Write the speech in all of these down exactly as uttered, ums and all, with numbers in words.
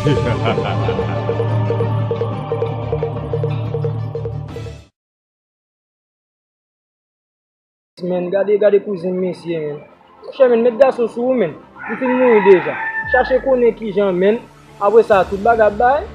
Men, gade, gade kouzen m, mesye, men. Monchè, men, met gason sou ou, men. Li fin mouri deja. Chache konnen kijan, men. Apre sa, tout bagay ap bay.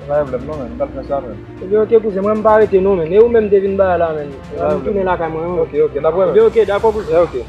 Pa gen pwoblèm non, men. M pral fè sa, men. Ebyen, oke, kouzen, mwen, m pa rete non, men. E ou menm te vin bay la, men. M tounen lakay mwen, wi. Oke, oke, n ap wè, men. Ebyen, oke, dakò, kouzen. Oke.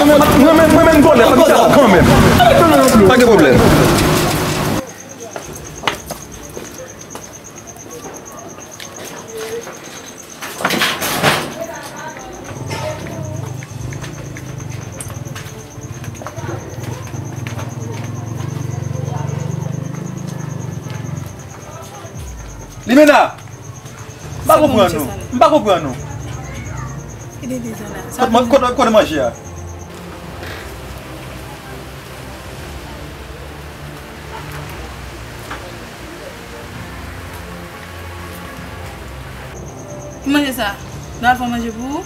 Mwen menm, mwen menm, mwen menm vòlè, pa gen pwoblèm. Limena! M pa konprann nou. M pa konprann nou. Kote, kote, kote manje a? Ki manje sa? Nou al fè manje pou ou?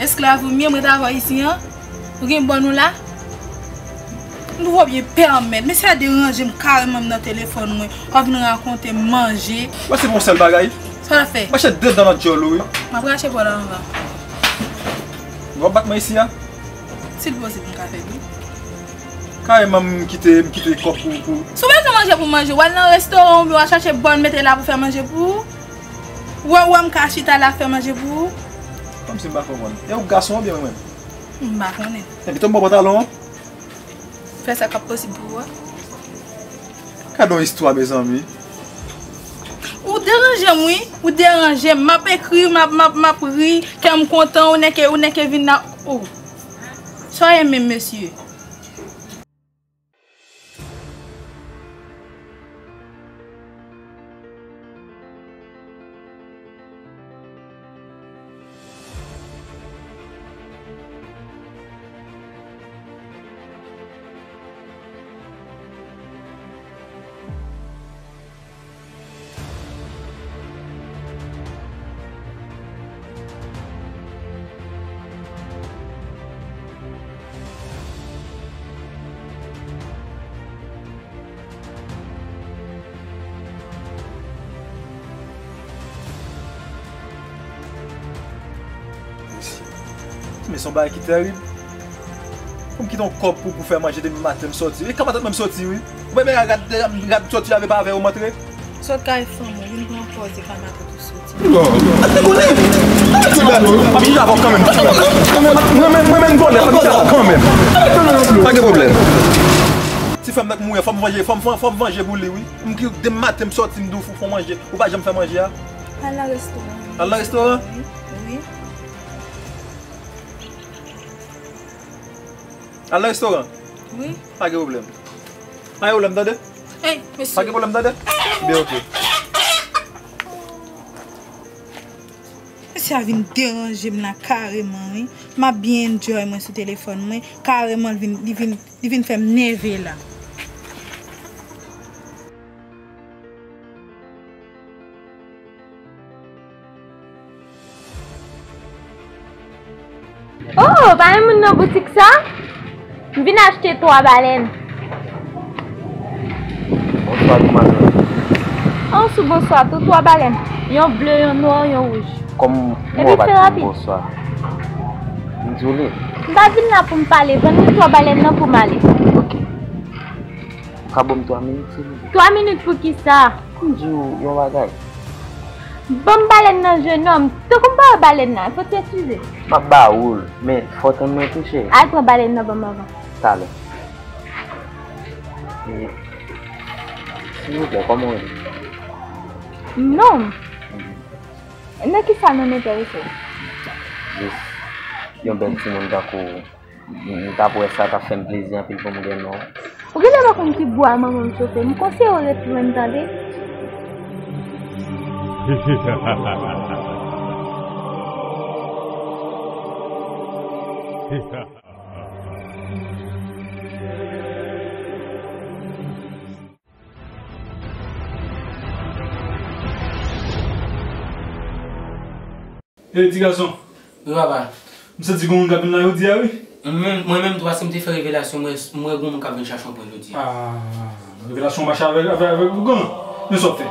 Esklav ou m ye, mwen ta avè w isi an? Ou gen bòn ou la? M twò byen pèmèt. Mesye a deranje m kareman, m nan telefòn mwen. W ap vin rakonte m manje. Mwen se pou yon sèl bagay. Sa w ap fè? Mache dedan nan djòl ou, wi. M ap rache bò la anvan. W ap bat mwen isi a? Si l posib, m ka fè l, wi. Kareman m kite, m kite kòb pou, pou. Si w bezwen manje pou manje, w al nan restoran oubyen w al chache bòn mete la pou fè manje pou ou. Ou wè, ou wè m ka chita la fè manje pou ou. Kòmsi m pa konprann. E ou gason oubyen mwen menm? M pa konnen. Envite m bò pantalon an. Fè sa k ap posib pou ou a. Gad yon istwa, mezanmi. Ou deranje m, wi. Ou deranje m. M ap ekri, m ap, m ap, m ap ri. Kè m kontan, ou nèke, ou nèke vin la. Oh. Sa w ye menm, mesye? Mesye. Men se yon bagay ki terib. Pou m kite yon kòb pou, pou fè manje depi maten m sòti. E ka maten mwen m sòti, wi. Ou pa rad, rad sòti avè pa avè yo m antre. Sòt kay fanm ou, vin pran pòz e ka maten tou sòti. Mwen menm, mwen menm, mwen menm vòlè, pa gen pwoblèm. Pa gen pwoblèm. Ti frè m nan k mouri, fò m vanje, fò m, fò m vanje pou li, wi. M ki, depi maten m sòti, m di w fò, fò manje. Ou pa janm fè manje a? Al nan restoran. Al nan restoran? Wi. Wi. Al nan restoran? Wi. Pa gen pwoblèm. Pa gen pwoblèm, tande? Ey, mesye. Pa gen pwoblèm, tande? Byen, oke. Mesye a vin deranje m la kareman, wi. M ap byen enjoy mwen sou telefòn mwen. Kareman, li vin, li vin, li vin fè m nève la. Oh, pa gen moun nan boutik sa? M vin achte twa balèn. Bonswa, tou madanm. An sou bonswa, tou twa balèn. Yon ble, yon nwa, yon wouj. Kòm mwen pa di bonswa. M pa vin la pou m pale, vann mwen twa balèn nan pou m ale. Ok. Ou ka ban m twa minit, silvouplè? Twa minit pou kisa? M di w yon bagay. Ban m balèn nan, jenòm. Tankou m pa wè balèn nan, fò w eskize. M ap ba ou l, men fò w tann mwen tou, cheri. Al pran balèn nan ban m anvan. Talè. E, silvouplè, kòman w ye? Non. Nan ki sa non m enterese? Jis yon bèl timoun tankou w. M, m t ap wè sa t ap fè m plezi anpil pou m gen non. Ou genlè pa konn ki bwa manman m chofe. M konseye w ret lwen, tande. Ey, ti gason. Wi, papa. M santi gon moun k ap vin la jodi a, wi. Mwen menm, mwen menm tou, paske m te fè revelasyon, mwen, mwen gon moun k ap vin chache yon pwen jodi a. Ah, revelasyon mache avèk, avèk, avèk ougan. Men sa w ap fè.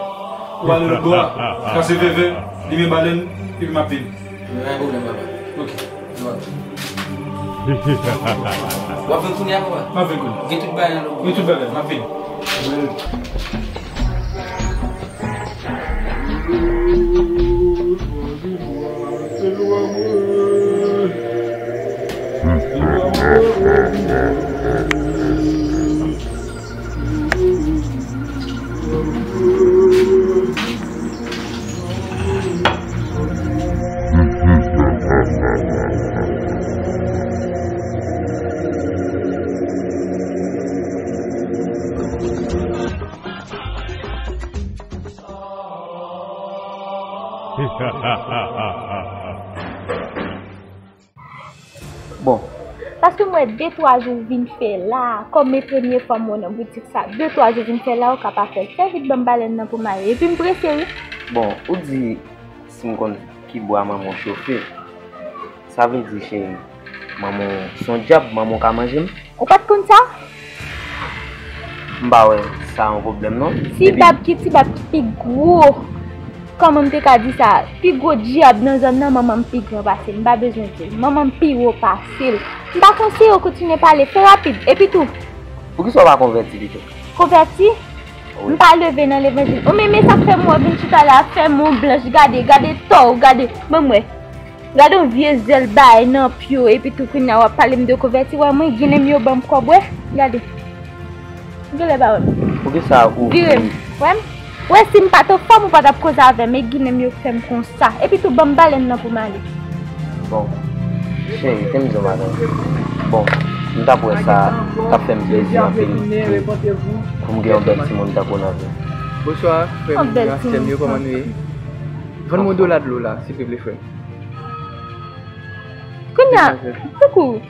Ou ale lòt bò a, kase vèvè, limen balèn, epi m ap vini. Men pa gen pwoblèm, papa. Ok. Wi, papa. W ap vin kounye a, papa? M ap vin kounye a. Gen tout bagay nan lòt bò. Gen tout bagay, m ap vini. Bon. Paske m wè de twa jou w vin fè la, kòm e premye fwa m wè w nan boutik sa, de twa jou w vin fè la, ou ka pa fè l. Fè vit ban m balèn nan pou m ale. Epi m prese, wi. Bon, ou di si m konn ki bwa manman w chofe, sa vle di, cheri, manman w se yon dyab, manman w ka manje m? Ou pa t konn sa? M pa wè sa yon pwoblèm, non. Ti bab ki, ti bab ki pi gwo. Kòman m te ka di sa? Pi gwo dyab nan zòn nan, manman m pi gran pase l. M pa bezwen di l. Manman m pi wo pase l. M pa konseye w kontinye pale. Fè rapid. Epi tou. Poukisa w pa konvèti pito? Konvèti? Wi. M pa leve nan levanjil. Ou menm, e sa k fè m wè w vin chita la, fè m yon blanch. Gade, gade tò w, gade. Ban m wè. Gade yon vye zèl bay nan pye w, epi tou kounye a w ap pale m de konvèti. Wè mwen, ginen m yo ban m kòb, wè. Gade. Genlè pa wè m. Poukisa ou vire m? Wè m? Wè, si m pa t anfòm, ou pa t ap koze avè m, e ginen m yo fè m konsa. Epi tou, ban m balèn nan pou m ale. Bon, cheri, te m di w maten. Bon, m t ap wè sa t ap fè m plezi anpil pou, pou m gen yon bèl timoun tankou w nan vi m. Bonswa, frè m ak sè m yo, kòman nou ye? Vann mwen yon dola dlo la, silvouplè, frè m. Kounye a, tankou,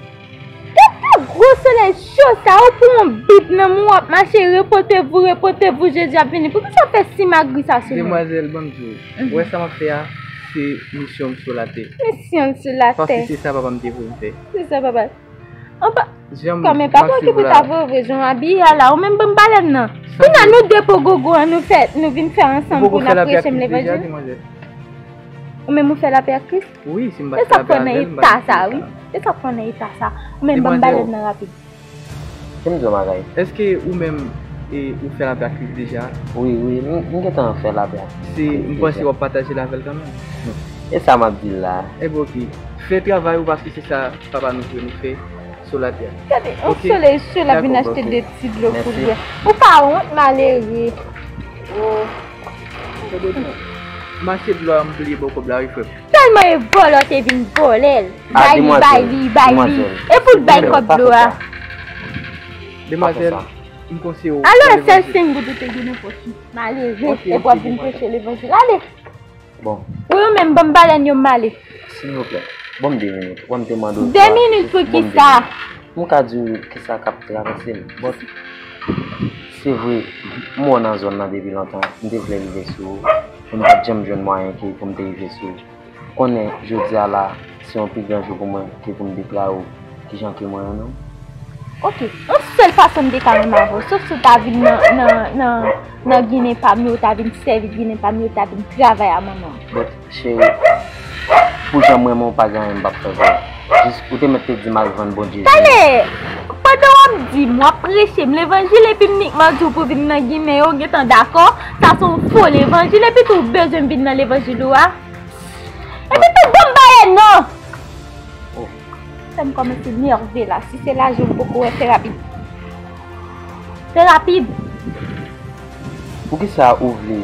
gade gwo solèy cho sa, ou pran yon bib nan men w, w ap mache, repotevou, repotevou, Jezi ap vini. Poukisa w fè si magri sa sou nou? Demwazèl, ban m di w, ou wè sa m ap fè a, se misyon m sou latè. Misyon l sou latè. Paske se sa papa m te voye m fè. Se sa papa. Anba, kòm e papa w ki pou ta voye w vre jan w abiye a la, ou menm ban m balèn nan. Kounye a nou de pogogo an nou fè, nou vin fè ansanm pou n ap preche m levanjil. Ou menm ou fè lapè ak Kris? Wi, si m pa t fè lapè avè l, m pa t ap fè sa. Se sa k fè w nan eta sa, wi. Se sa k fè w nan eta sa. Ou menm ban m balèn nan rapid. Demwazèl, se m di w bagay. Èske ou menm, e, ou fè lapè ak Kris deja? Wi, wi, m, m gentan fè lapè ak Kris deja. Se, m panse w ap pataje l avè l kanmenm. E sa m ap di l la. Ebyen, oke. Fè travay ou paske se sa papa nou voye nou fè sou latè. Gade, yon solèy cho l ap vin achte de ti dlo pou l bwè. Ou pa wont, malere. Oh. M achte dlo a, m bliye ba w kòb la, wi, frè m. Tèlman e vòlò te vin vòlè l. Bay li, bay li, bay li. E pou l bay kòb dlo a. Demwazèl, m konseye w. Alò, sèl senk goud ou te gen nan pòch ou. Malere, epi w ap vin preche levanjil. Ale. Bon. Ou yo menm, ban m balèn yo, m ale. Silvouplè, ban m de minit. Wè m te mande w de minit pou kisa? M ka di w kisa k ap travèse m. Bon, se vre, m wè w nan zòn nan depi lontan. M te vle rive sou ou, men m pa t janm jwenn mwayen ke pou m te rive sou ou. Konnen jodi a la, se yon pi gran jou pou mwen ke pou m deklare w kijan ke mwen renmen w. Oke, yon sèl fason m te ka renmen avè w, sof si w ta vin nan, nan, nan, nan ginen pa m yo, w ta vin sèvi ginen pa m yo, w ta vin travay a manman m. But, cheri, Pou jan m renmen w, pa gen anyen m p ap fè pou ou. Jis ou te mèt te di m al vann Bondye. Tande, pandan w ap di m, w ap preche m levanjil epi m nikman di w pou vin nan Ginen yo, w gentan dakò, sa se yon fo levanjil, epi tou w bezwen m vin nan levanjil ou a. Epi tou ban m balèn nan! Oh. Fè m kòmanse nève la, si se lajan m poko wè, fè rapid. Fè rapid! Poukisa ou vle,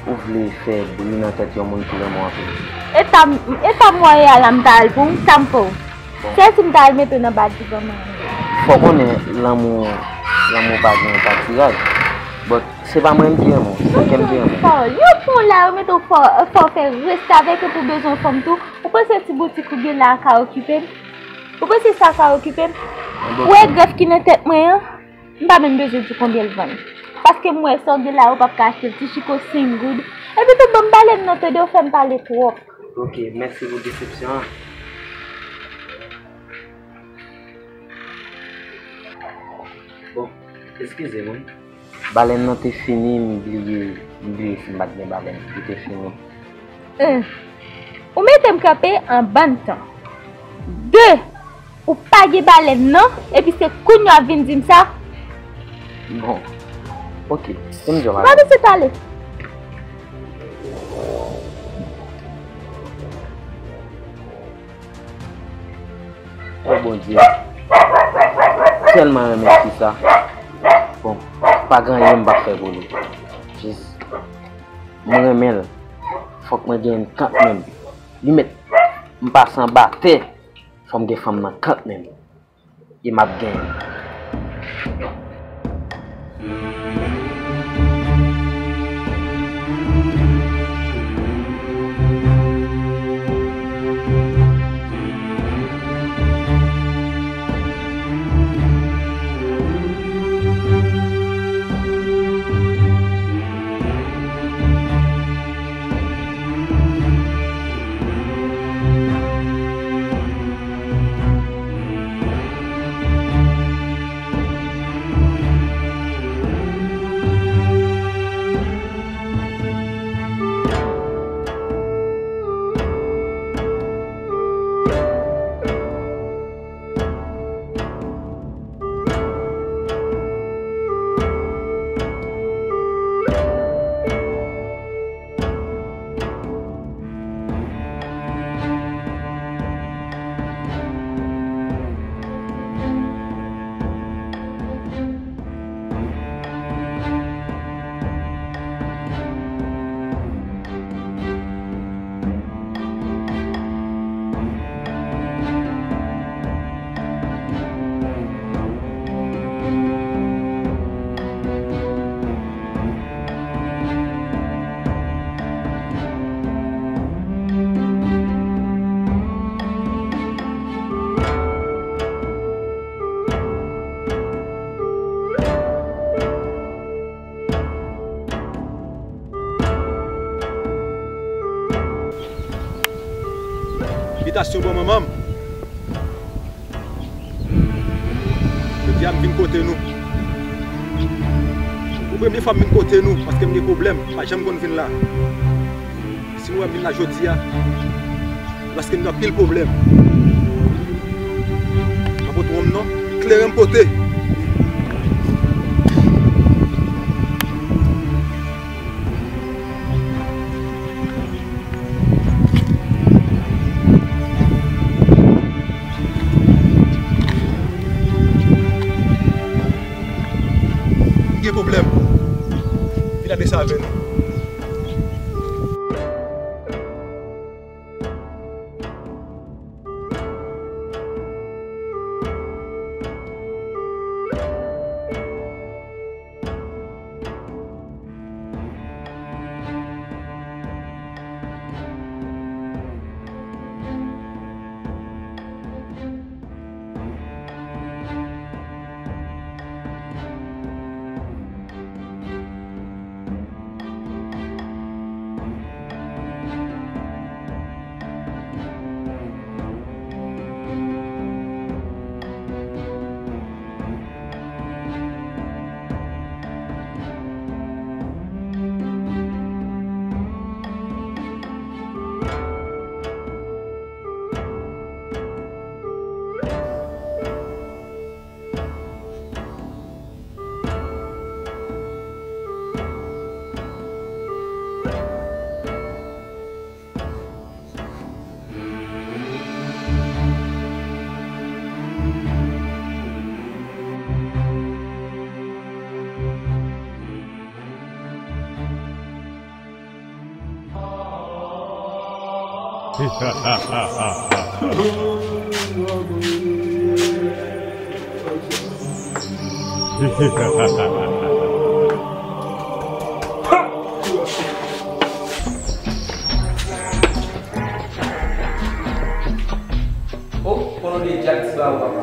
ou vle fè bri nan tèt yon moun ki renmen w anpil? Eta, eta m wè a la m ta al pou m, sa m fè w? Bon. Sèl si m ta al mete w nan badivan mwen. Fò w konnen lanmou, lanmou pa gen patiraj. But se pa mwen ki renmen w, se kè m ki renmen w. Pawòl. Yo pran w la, yo mete w fò, fò w fè restavèk epi w bezwen fanm tou. Ou panse ti boutik ou gen la a ka okipe m? Ou panse sa ka okipe m? Ou wè grèf ki nan tèt mwen an? M pa menm bezwen di konbyen l vann. Paske m wè sa w gen la, ou p ap ka achte l. Ti chiko senk goud. Epi tou, ban m balèn nan, tande, w fè m pale twòp. Ok, mèsi pou desepsyon an. Bon, eskize m, wi. Balèn nan te fini, m bliye, m bliye si m pa t gen balèn. Li te fini. En, ou mete m kanpe anba tan. De, ou pa gen balèn nan, epi se kounye a w ap vin di m sa? Bon, ok, se m di w. Gade se pale. O Bondye, m tèlman renmen fi sa. Bon, pa gen anyen m p ap fè pou li. Jis, mwen renmen l. Fòk mwen genyen l kantmenm. Li mèt m pase anba tè, fò m gen fanm nan kantmenm. E m ap genyen l. Envitasyon bò manman m. Jodi a m vin kote nou. Pou premye fwa m vin kote nou, paske m gen pwoblèm, m pa janm konn vin la. Si nou wè m vin la jodi a, se paske m gen anpil pwoblèm. M pa pote wonm non, kleren m pote. M gen pwoblèm. Vin adrese avè nou. Oh, kono de djak ti ba ou papa.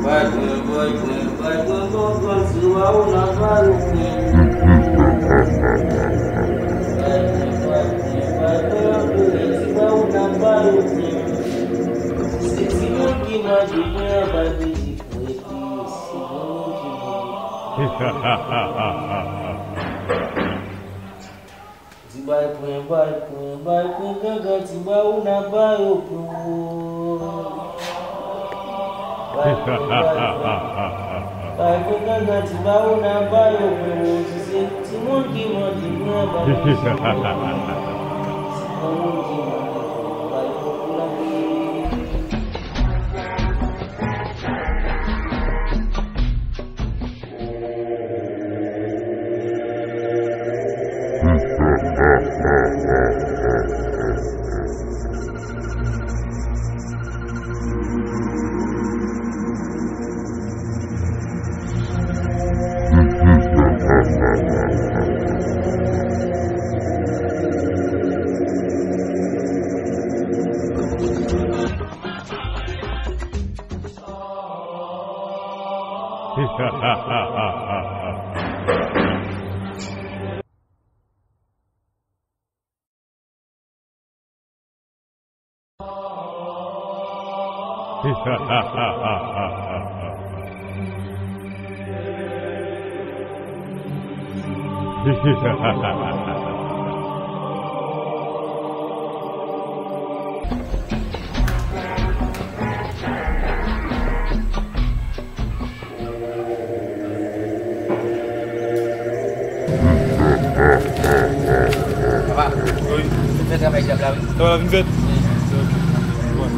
Bay pwen, bay pwen, bay pwen, bay pwen, si w a ou nan bay ou pwen. Bay pwen, bay pwen, bay pwen, anpil ti ba ou nan bay ou pwen. Se timoun ki manje pwen an bay pitit mwen, epi se granmoun ki manje pwen. Di bay pwen, bay pwen, bay pwen, gangan ti ba ou nan bay ou pwen. Bay pwen, bay pwen, bay pwen, gangan ti ba ou nan bay ou pwen. Si se timoun ki manje pwen, bay pwen. Si granmoun ki manje pwen, bay pwen pou la. Papa, wi, fè travay dyab la, wi. Travay la vin fèt? Wi. Ok. Bon.